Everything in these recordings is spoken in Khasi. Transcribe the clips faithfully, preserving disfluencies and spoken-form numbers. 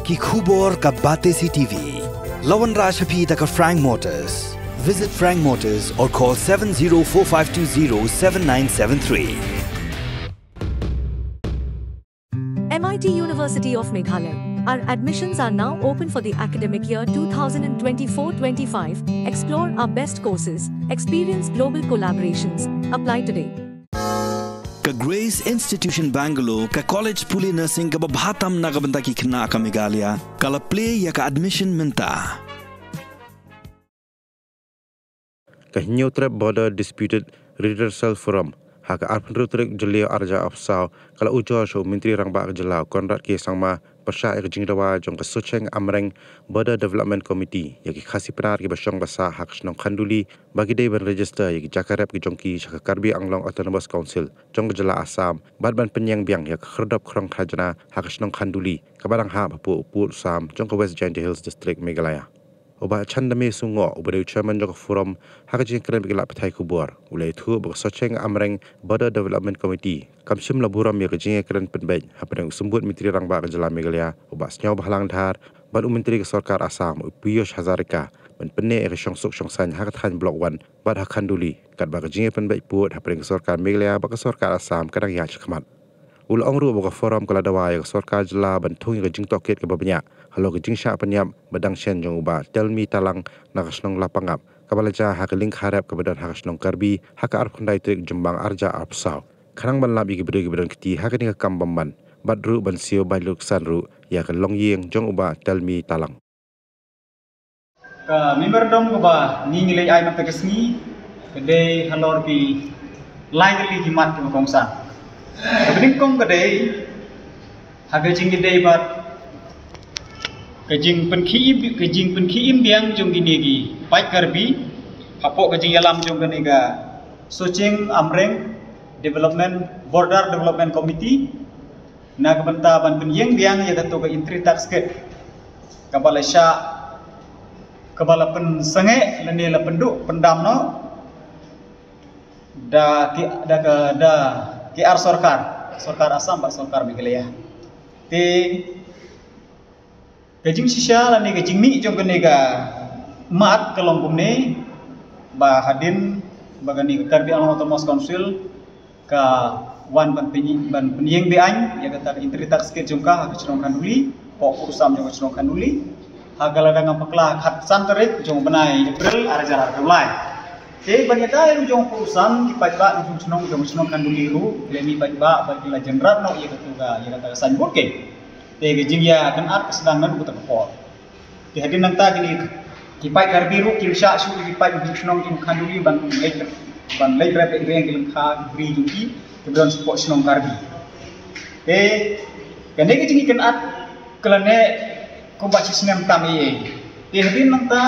Ki khubor ka Batesi T V. La wanrah sha phi da ka Frank Motors. Visit Frank Motors or call seven zero four five two zero seven nine seven three. M I T University of Meghalaya. Our admissions are now open for the academic year two thousand twenty-four twenty-five. Explore our best courses, experience global collaborations. Apply today. Ka Grace Institution Bangalore, ka college pule nursing kaba bha tam na ka bynta ki khynnah ka Meghalaya, ka la plie ïa ka admission mynta. Ka Hynñiewtrep Border Disputed Redressal Forum ha ka arphew tarik Jylliew arhajar arphew saw ka la ujor sha u Myntri Rangbah ka jylla Conrad K Sangma pyrshah ïa ka jingdawa jong ka Socheng Amreng Border Development Committee ïa ki Khasi Pnar kiba shong ba sah ha ka shnong Khanduli ba ki dei ban register ïa ki jaka rep ki jong ki sha ka Karbi Anglong Autonomous Council jong ka jylla Assam bad ban pynïeng biang ïa ka khyrdop khrong khajna ha ka shnong Khanduli kaba dang hap hapoh u pud u sam jong ka West Jaintia Hills District, Meghalaya. U Bah Chandame Sungoh uba dei u chairman jong ka forum ha ka jingkren bad ki lad pathai khubor u la ïathuh ba ka Socheng Amreng Border Development Committee kam shym la burom ïa ka jingïakren pynbeit hapdeng u Symbud Myntri Rangbah ka jylla Meghalaya u Bah Sniawbhalang Dhar bad u Myntri ka sorkar Assam u Piyush Hazarika ban pynneh ïa ka shongsuk shongsaiñ ha ka thaiñ Block One bad ha Khanduli katba ka jingïapynbeit pud hapdeng ka sorkar Meghalaya bad ka sorkar Assam ka dang ïaid shakhmat. U la ong ruh ba ka forum ka la dawa ïa ka sorkar jylla ban thung ïa ka jingtohkit kaba bniah halor ka jingshah pynïap ba dang shen jong u Bah Telmi Talang na ka shnong Lapangap kaba la jia ha ka lyngkha rep kaba don ha ka shnong Karbi ha ka arphew khyndai tarik Jymmang arhajar arphew saw khnang ban lap ïa ki briew kiba don kti ha kane ka kam bymman bad ruh ban siew bad luksan ruh ïa ka longïing jong u Bah Telmi Talang. Ka memorandum kaba ngi ngi leit ai mynta ka sngi ka dei halor ki lai tylli ki mat kiba kongsan. Kaba nyngkong ka dei ha ka jingïadei bad ka jingpynkhie im, ka jingpynkhie im biang jong kine ki paid Karbi hapoh ka jingïalam jong kane ka Socheng Amreng Development, Border Development Committee na ka bynta ban pynïeng biang ïa kato ka entry tax gate kaba la shah, kaba la pynsangeh lane la pynduh pyndam noh da ki, da ka, da ki ar sorkar, sorkar Assam bad sorkar Meghalaya. Te ka jingshisha lane ka jingmih jong kane ka mat ka long kumne ba hadien ba kane ka Karbi Anglong Autonomous Council ka wan ban pynï-, ban pynïeng beaiñ ïa kata ka entry tax gate jong ka ha ka shnong Khanduli, hapoh pud u sam jong ka shnong Khanduli ha ka la dang bakla khatsan tarik jong u bnai April arhajar arphew lai. Te ban ïada ïa u jong u pud u sam ki paidbah nongshong shnong jong ka shnong Khanduli ruh ki la mih paidbah bad ki la jynrat noh ïa kata ka, ïa kata ka signboard. Te ka jingïakynad ka sdang naduh kata ka por. Te hadien nangta kine ki paid Karbi ruh ki la shah shuh ki paid nongshong shnong jong Khanduli ban leit, ban leit rep ïa ki lyngkha ki bri jong ki kiba don shapoh shnong Karbi. Te kane ka jingïakynad ka la neh kumba shi snem tam ei ei. Te hadien nangta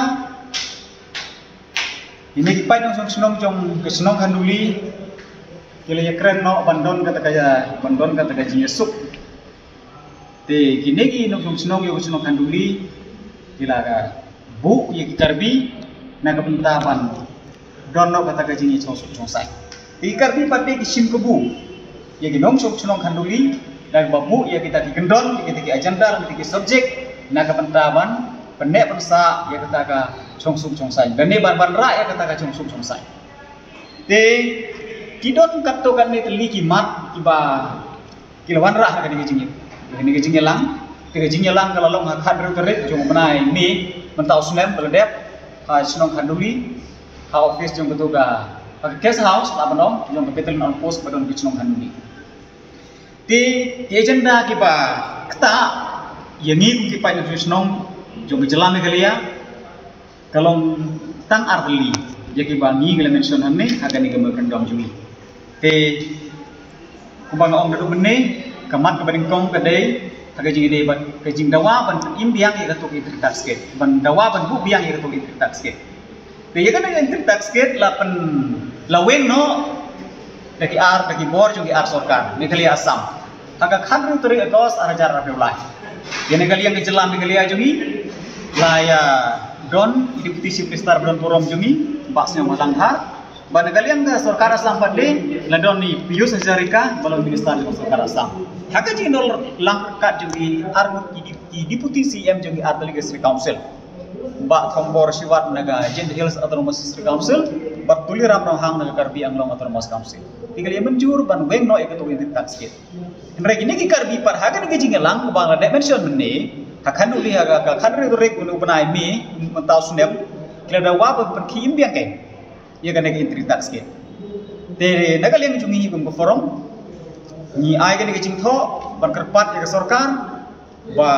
kine ki paid nongshong shnong jong ka shnong Khanduli ki la ïakren noh ban don kata ka, ban don kata ka jingïasuk. Te kine ki nongshong shnong jong ka shnong Khanduli ki la ka buh ïa ki Karbi na ka bynta ban don noh kata ka jingïasuk shongsuk shongsaiñ. Te ki Karbi pat de ki shim kabu ïa ki nongshong shnong Khanduli da kaba buh ïa kita ki kyndon, ïa kita ki agenda, ïa kita ki subject na ka bynta ban pynneh pynsah ïa kata ka shongsuk shongsaiñ. Lane ban wanrah ïa kata ka shongsuk shongsaiñ. Te ki don katto katne tylli ki mat kiba ki la wanrah ha kane ka jingïa-, ha kane ka jingïalang. Te ka jingïalang ka la long ha ka khathynriew tarik jong u bnai May mynta u snem ba la dep ha shnong Khanduli, ha office jong kato ka, ha ka guest house la ban ong jong ka battalion outpost ba don ka shnong Khanduli. Te ki agenda kiba ktah ïa ngi kum ki paid nongshong shnong jong ka jylla Meghalaya ka long tang ar tylli ïa kiba ngi ngi la mention hangne ha kane ka memorandum jong ngi. Te kumba nga ong naduh mynne, ka mat kaba nyngkong ka dei ha ka jingïadei bad ka jingdawa ban pynim biang ïa kato ka entry tax gate, ban dawa ban buh biang ïa kato ka entry tax gate. Te ïa kane ka entry tax gate la pyn, la weng noh da ki ar, da ki bor jong ki ar sorkar Meghalaya Assam ha ka khathynriew tarik August arhajar arphew lai. Ïa na ka liang ka jylla Meghalaya jong ngi la ïa don i Deputy Chief Minister ba don burom jong ngi, Bah Sniawbhalang Dhar. Bad na ka liang ka sorkar Assam pat de la don i Piyush Hazarika ba long minister jong sorkar Assam. Ha ka jingdon lang ryngkat jong ki ar ngut ki, ki Deputy C M jong ki Artylli District Council, Bah Thombor Shiwat na ka Jaintia Hills Autonomous District Council, Bah Tuliram Ronghang na ka Karbi Anglong Autonomous Council. Te ka la ïa mynjur ban weng noh ïa ka tu ïa ka tax kit. Hynrei kine ki Karbi pat ha kane ka jingïalang ba nga la dep mention mynne, ha khanduli ha ka, ka khathynriew tarik u bnai May mynta u snem, ki la dawa ban pynkhih im biang kein ïa kane ka entry tax kit. Te na ka liang jong ngi kum ka forum, ngi ai kane ka jingthoh ban kyrpad ïa ka sorkar ba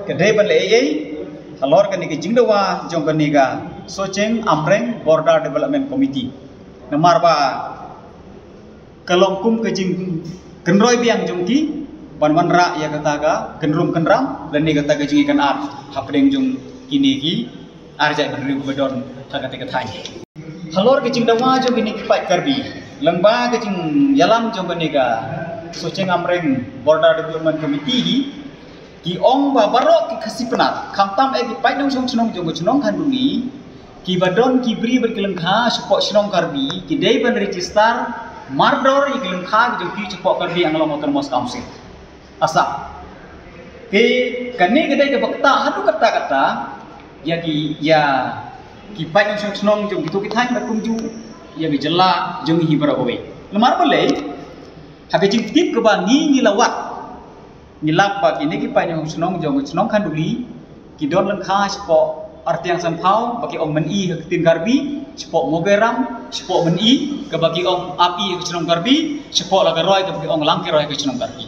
ka dei ban leh ei ei halor kane ka jingdawa jong kane ka Sohcheng Amreng Border Development Committee. Namar ba ka long kum ka jingkynroi biang jong ki ban wanrah ïa kata ka kynrum kynram lane kata ka jingïakynad hapdeng jong kine ki ar hajar bynriew ba don ha kata ka thaiñ. Halor ka jingdawa jong kine ki paid Karbi lyngba ka jingïalam jong kane ka Sohcheng Amreng Border Development Committee hi, ki ong ba baroh ki Khasi Pnar, khamtam eh ki paid nongshong shnong jong ka shnong Khanduli, kiba don ki bri bad ki lyngkha shapoh shnong Karbi, ki dei ban register mardor ïa ki lyngkha ki jong ki shapoh Karbi Anglong Autonomous Council, Assam. Te kane ka dei kaba ktah haduh katta katta ïa ki, ïa ki paid nongshong shnong jong kito ki thaiñ bad kumjuh ïa ka jylla jong ngi hi baroh kawei. Namar balei, ha ka jingtip kaba ngi ngi la wad, ngi lap ba kine ki paid nongshong shnong jong ka shnong Khanduli ki don lyngkha shapoh Artiang Sanphaw ba ki ong Myni ha ka ktien Karbi, shapoh Mawkairam, shapoh Myni kaba ki ong Ap-i ha ka shnong Karbi, shapoh Lakaroi kaba ki ong Langkaroi ha ka shnong Karbi.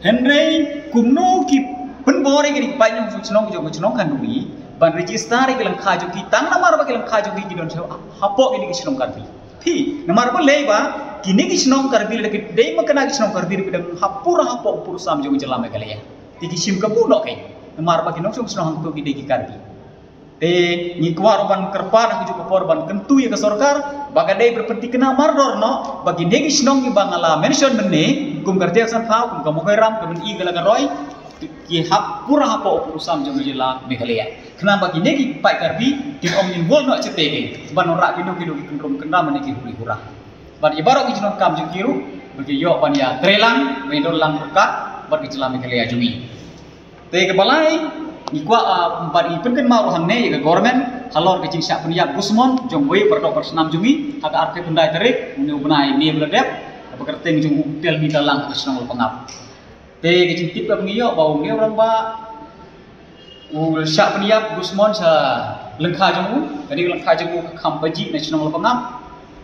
Hynrei kumno ki pynbor ïa kine ki paid nongshong shnong jong ka shnong Khanduli ban register ïa ki lyngkha jong ki tang namar ba ki lyngkha jong ki ki don sha hapoh kine ki shnong Karbi. Phi, namar balei ba kine ki shnong Karbi lada ki dei ma kane ki shnong Karbi ruh ki dang ha pura hapoh u pud u sam jong ka jylla Meghalaya. Te ki shim kabu noh kein namar ba ki nongshong shnong hangto ki dei ki Karbi. Te ngi kwah ruh ban kyrpad ha kajuh ka por ban kyntu ïa ka sorkar ba ka dei ban pynthikna mardor noh ba kine ki shnong kiba nga la mention mynne, kum ka Rtiang Sanphaw, kum ka Mawkairam, ka Myni, ka Lakaroi, ki hap pura hapoh u pud u sam jong ka jylla Meghalaya. Khnang ba kine ki paid Karbi kin ym involve noh shatei kein ban wanrah kino kino ki kynrum kynram ne ki huri hura. Bad ïa baroh ki jingdonkam jong ki ruh ba ki ïoh ban ïa trei lang, ban ïa don lang ryngkat bad ka jylla Meghalaya jong ngi. Te kaba lai, ngi kwah, ah, bad ngi pynkynmaw ruh hangne ïa ka government halor ka jingshah pynïap dusmon jong uwei u paradoh para snam jong ngi ha ka arphew khyndai tarik une u bnai May ba la dep, kaba kyrteng jong u Telmi Talang ha ka shnong Lapangap. Te ka jingtip kaba ngi ïoh ba une u rangbah u shah pynïap dusmon sha lyngkha jong u, kane ka lyngkha jong u ka kham pajih na shnong Lapangap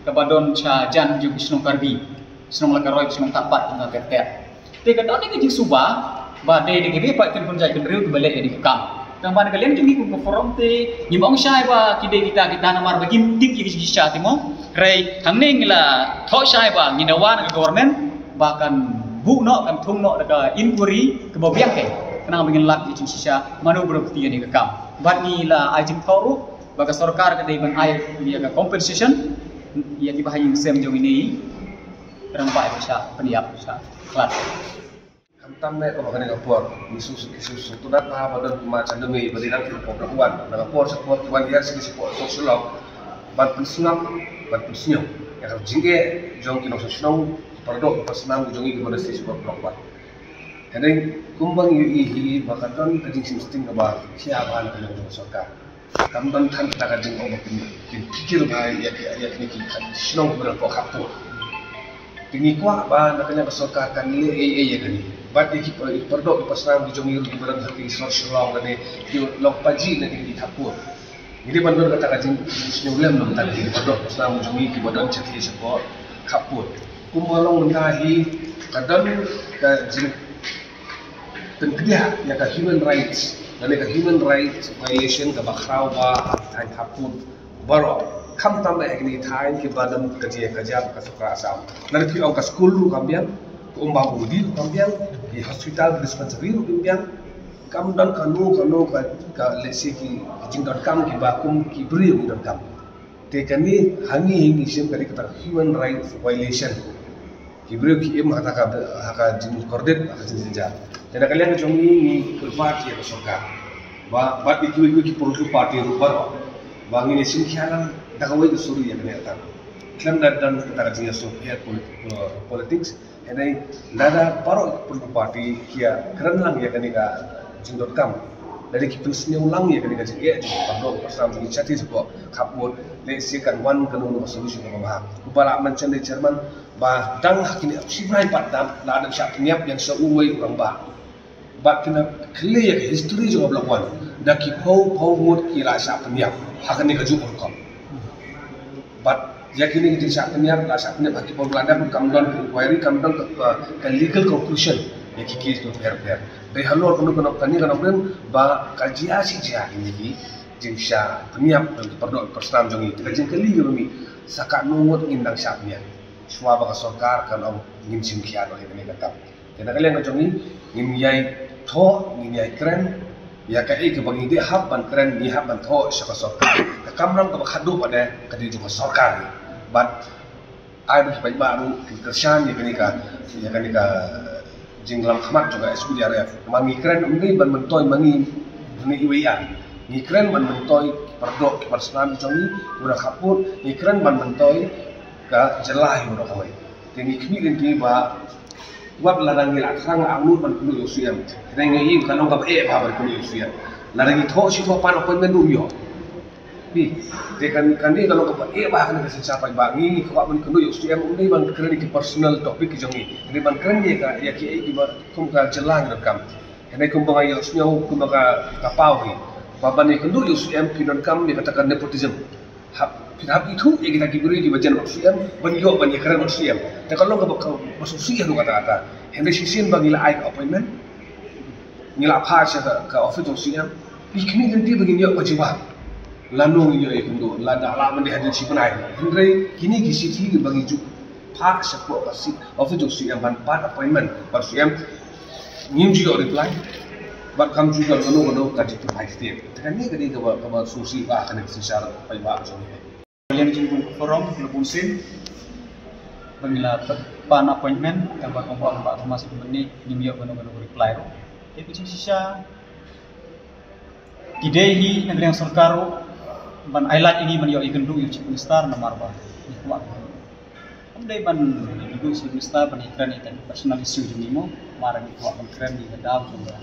kaba don sha jan jong ka shnong Karbi, shnong Lakaroi, shnong Tahpat, shnong Kertet. Te ka don ka jingsuba ba dei da kiwei pat ki kynhun jaitbynriew kiba leh ïa kane ka kam. Tang ba na ka liang jong ngi kum ka forum te ngim ong shai ba ki dei kita kita namar ba kim tip ïa ka jingshisha te mo. Hynrei hangne ngi la thoh shai ba ngi dawa na ka government ba kan buh noh, kan thung noh da ka inquiry kaba biang kein, khnang ba ngin lap ïa ka jingshisha mano ba la kti ïa kane ka kam. Bad ngi la ai jingthoh ruh ba ka sorkar ka dei ban ai ïa ka compensation ïa kiba ha ïing sem jong ine i rangbah ba shah pynïap, shah khlad. Khamtam eh kaba kane ka por ngi shu, ngi shu sngewtynnat bha ba don ki ma Chandamei ba dei nang ki rukom da wan na ka por sha por ki wan ïa sha ki shapoh Shillong ban pynsngap, ban pynsngew ïa ka jingeh jong ki nongshong shnong, ki paradoh ki para snam ki jong ngi kiba don sha shapoh Block One. Hynrei kumba ngi ïohi hi ba ka don ka jingshim sting kaba khia bha na ka liang jong ka sorkar. Kam don than kata ka jingong ba kin, kin kikir bha ïa ki, ïa kine ki shnong kiba don hapoh khappud. Te ngi kwah ba na ka liang ka sorkar kan leh ei ei ïa kane. Bad ïa ki par-, ki paradoh ki para snam ki jong ngi ruh kiba don ha ki sor Shillong lane ki long pajih na kine ki khappud. Ngi dei ban don kata ka jing, jingsngewlem na bynta ki paradoh para snam ki jong ngi kiba don shatei shapoh khappud. Kumba long mynta hi ka don ka jing pynkdiah ïa ka human rights, lane ka human rights violation kaba khraw bha ha ki thaiñ khappud baroh. Khamtam eh ha kine ki thaiñ kiba don ka jingïakajia ka sorkar Assam. Lada phi ong ka skul ruh kam biang, ka umbabu udi ruh kam biang, ki hospital, ki dispensary ruh kam biang. Kam don kano kano ka, ka lehse ki jingdonkam kiba kum ki briew ki donkam. Te kane ha ngi hi ngi shem kane kata human rights violation. Ki briew ki im ha kata ka, ha ka jingkordit, ha ka jingjynjar. Te na ka liang jong ngi ngi kyrpad ïa ka sorkar ba, bad ïa kiwei kiwei ki political party ruh baroh ba ngin ïa shim khia lang da kawei ka suri ïa kane ka kam. Khlem da don kata ka jingïasnoh pher polit-, politics. Hynrei lada baroh ki political party ki ïa kren lang ïa kane ka jingdonkam, lada ki pynsniew lang ïa kane ka jingeh jong ki paralok parasnam jong ngi shatei shapoh khappud, lehse kan wan kano kano ka solution kaba bha. Kumba la mention da i chairman ba dang ha kine shibnai pat dap la dang shah pynïap ïa sha uwei u rangbah. Bad kane ka leh ka history jong ka Block One da ki phew phew ngut ki la shah pynïap ha kane ka juk rukom. Bad ïa kine ki jingshah pynïap, la shah pynïap ha ki phew ngut, la dep kam don inquiry, kam don ka, ka, ka legal conclusion ïa ki case jong pher pher. Dei halor kano kano kane ka nongrim ba ka jia shi jia kine ki jingshah pynïap jong ki paralok parasnam jong ngi. Te ka jingkylli kaba mih, sa katno ngut ngin dang shah pynïap shuwa ba ka sorkar kan ong ngin shim khia noh ïa kane ka kam. Te na ka liang ka jong ngi, ngin ïai thoh, ngin ïai kren ïa kaei kaba ngi dei hap ban kren, ngi hap ban thoh sha ka sorkar. Ka kamram kaba khatduh pat de ka dei jong ka sorkar. Bad ai ba ki paidbah ruh kin kyrshan ïa kane ka, ïa kane ka jinglam khmat jong ka S P D R F. Ma ngi kren ym dei ban myntoi ma ngi ne iwei i. Ngi kren ban myntoi ki paralok ki parasnam jong ngi kiba na khappud, ngi kren ban myntoi ka jylla hi baroh kawei. Te ngi khmih lynti ba wat lada ngi la thrang angnud ban kynduh ïa u C M, hynrei ngi ïohi ka long kaba eh bha ban kynduh ïa u C M. Lada ngi thoh shi thoh pan appointment ruh ym ïoh. Phi, te kan, kane ka long kaba eh bha kane ka synshar paidbah. Ngi, ngi kwah ban kynduh ïa u C M, ym dei ban kren ïa ki personal topic ki jong ngi, hynrei ban kren ïa ka, ïa kiei kiba kum ka jylla ngi donkam. Hynrei kumba nga ïohsngew kumba ka, ka paw hi ba ban ïakynduh ïa u C M phi donkam ïa kata ka nepotism. Hap, phi hap ithuh ïa kita ki briew kiba jan bad u C M ban ïoh ban ïakren bad u C M. Te ka long kaba, kaba sngewsih haduh katta katta. Hynrei shisien ba ngi la ai ka appointment, ngi la phah sha ka, ka office jong u C M, ngi khmih lynti ba ngin ïoh ka jubab. Lano ngin ïoh ïakynduh, lada lah ban dei hadien shi bnai. Hynrei kine ki shithi kiba ngi ju phah shapoh ka C, office jong u C M ban pan appointment bad u C M, ngim ju ïoh reply. Bad kam ju don kano kano ka jingpynbeit. Te kane ka dei kaba, kaba sngewsih bha ha kane ka synshar paidbah jong ngi. Liang jong ka forum ka la bun sien ba ngi la pan appointment, tang ba kumba Bah Thomas u mynne ngim ïoh kano kano ka reply ruh. Te ka jingshisha ki dei hi na ka liang sorkar ruh ban ai lad ïa ngi ban ïoh ïakynduh ïa u Chief Minister namar ba ngi kwah ym dei ban ïakynduh ïa u Chief Minister ban ïakren ïa ka personal issue jong ngi mo. Namar ngi kwah ban kren ïa ka daw jong ka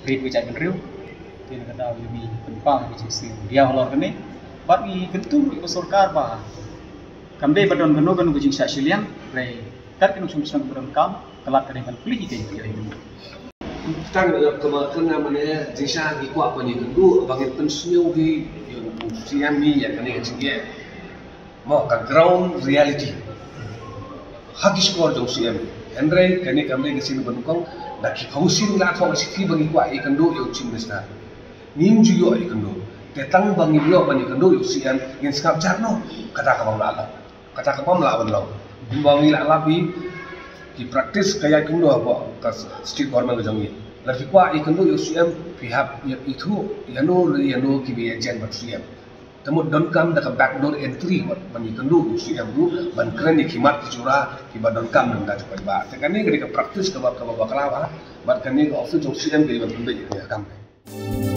ri ka jaitbynriew. Te na ka daw ïa ngi pynpaw ïa ka jingsngew ïa halor kane. Bad ngi kyntu ruh ïa ka sorkar ba kam dei ba don kano kano ka jingshah shiliang, hynrei kat kano ka jingshah ba donkam, ka lad ka dei ban plie ïa ka ïa ka. Tang, eh, kaba kynmaw mynne, jingshisha ngi kwah ban ïakynduh ba ngin pynsngew hi ïa u C M hi ïa kane ka jingeh. Mo, ka ground reality ha ki shkor jong u C M. Hynrei kane kam dei ka sien ba nyngkong, da ki phew sien la thoh ka shithi ba ngi kwah ïakynduh ïa u Chief Minister. Ngim ju ïoh ïakynduh. Te tang ba ngim ïoh ban ïakynduh ïa u C M, ngin sngap jar noh kata ka bym lah long. Kata ka bym lah ban long. Kumba ngi la lap hi, ki practice ka ïaid kumno hapoh ka state government ka jong ngi. Lada phi kwah ïakynduh ïa u C M, phi hap ïa ithuh ïano re ïano kiba ïajan bad u C M. Te mut donkam da ka backdoor entry ban, ban ïakynduh ïa u C M ruh ban kren ïa ki mat ki jura kiba donkam na ka bynta jong ka paidbah. Te kane ka dei ka practice kaba, kaba bakla bha, bad kane ka office jong u C M ka dei ban pynbeit ïa kane ka kam.